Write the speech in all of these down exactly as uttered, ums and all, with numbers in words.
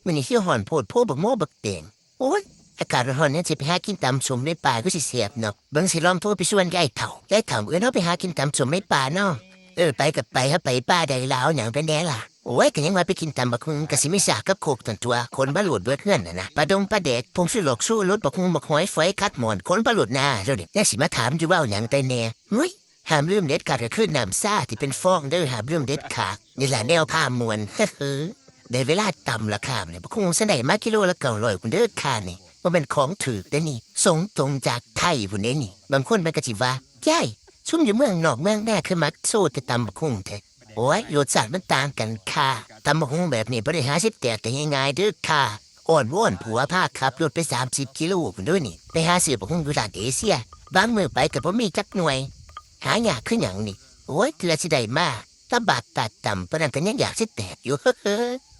มื้อนี้คือฮ้อนโพดโพบักโมบักแตง โอ๊ย อากาศฮ้อนๆ เนี่ยสิไปหากินตำส้มในป่าคือสิแซ่บเนาะ เบิ่งสิลองโทรไปชวนยายเฒ่า ยายเฒ่าเอิ้นเฮาไปหากินตำส้มในป่าเนาะ เออ ไปก็ไป เฮาไปป่าใดล่ะ เอาหยังไปแหน่ล่ะ โอ๊ย ก็ยังว่าไปกินตำบักหุ่ง ก็สิมีสากกับโคกตันตั่ว ขนมาโลดเบิดเฮือนน่ะนะ ปลาดงปลาแดก ผงชูรส ชูรส บักหุ่ง บักหอย ฝอย คัดหม้อน ขนมาโลดนา เดี๋ยวนี้ ยังสิมาถามอยู่ว่าเอาหยังไปแหน่ เฮ้ย ห้ามลืมเด็ดขาดก็คือน้ำซ่าที่เป็นฟองเด้อ ห้ามลืมเด็ดขาด นี่แหละแนวพาม่วน ได้เวลาตำละค่ะนี่ บักหุ่งฉันได้มากิโลละเก้าร้อยพุ้นเด้อค่ะนี่ บ่แม่นของถูกเด้นี่ ส่งตรงจากไทยพุ้นเด้นี่ บางคนมันก็สิว่า "ยาย ซุมอยู่เมืองนอกเมืองนาคือมักโซแต่ตำบักหุ่งแท้" โอ๊ย รสชาติมันต่างกันค่ะ ตำบักหุ่งแบบนี้บ่ได้หาซื้อแตกได้ง่ายๆเด้อค่ะ อ้อนวอนผัวพาขับรถไปสามสิบกิโลพุ้นเด้อนี่ ไปหาซื้อบักหุ่งอยู่ร้านเอเชีย บางมื้อไปก็บ่มีจักหน่วย หายากคือหยังนี่ โอ๊ย เทื่อสิได้มา ตำบากตาดตำ ปานนั้นก็ยังอยากสิแตกอยู่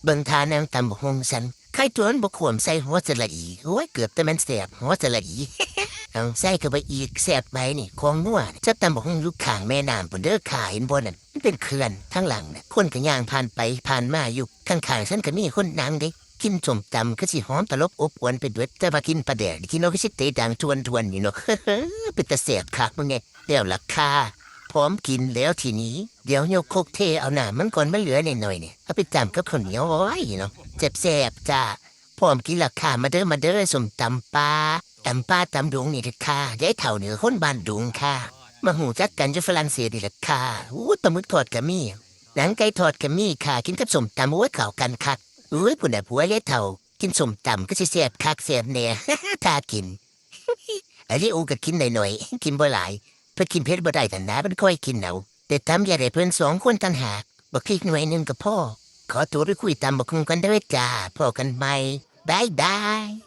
เบิ่งท่านางตำบักหุ่งฉัน ไข่ตัวมันบ่ขวมใส่หัวสะหละอี โอ๊ย เกือบแต่มันแสบหัวสะหละอี เอาใส่เข้าไปอีก แสบไปนี่ ของนัว จะตำบักหุ่งอยู่ข้างแม่น้ำพุ้นเด้อค่ะ เห็นบ่นั่น มันเป็นเขื่อนทางหลังน่ะ คนก็ย่างผ่านไปผ่านมาอยู่ ข้างๆฉันก็มีคนนั่งเด้ กินส้มตำคือสิหอมตลบอบอวลไปเบิด แต่ว่ากินปลาแดกนี่กินเอาคือสิเตะดังทวนๆอยู่เนาะ เป็นตาแสบคักมึงไง แล้วล่ะค่ะ พร้อมกินแล้วทีนี้ เดี๋ยวยกครกเทเอาน้ำมันก่อน มันเหลือหน่อยๆเนี่ย เอาไปตำกับข้าวเหนียว โอ้ยเนาะ แซ่บๆจ้า พร้อมกินแล้วค่ะ มาเด้อ มาเด้อ ส้มตำป่า ตำป่าตำดงนี่แหละค่ะ ยายเฒ่านี่คนบ้านดงค่ะ มาฮู้จักกันอยู่ฝรั่งเศสนี่แหละค่ะ อู้ย ปลาหมึกทอดก็มี หนังไก่ทอดก็มีค่ะ กินกับส้มตำ โอ้ย เข้ากันคัก โอ้ย พุ้นน่ะผัวยายเฒ่า กินส้มตำคือสิแซ่บคักแซ่บแน่ ท่ากิน ไอ้ลิโอก็กินหน่อยๆ กินบ่หลาย เพิ่นกินเผ็ดบ่ได้นั่นนะ เพิ่นค่อยกินเอา แต่ตำอย่าได้เพิ่นสองคนต่างหาก บักพริกหน่วยหนึ่งก็พอ ขอตัวไปคุยตำบักหุ่งก่อนเด้อจ้า พ้อกันใหม่ บ๊ายบาย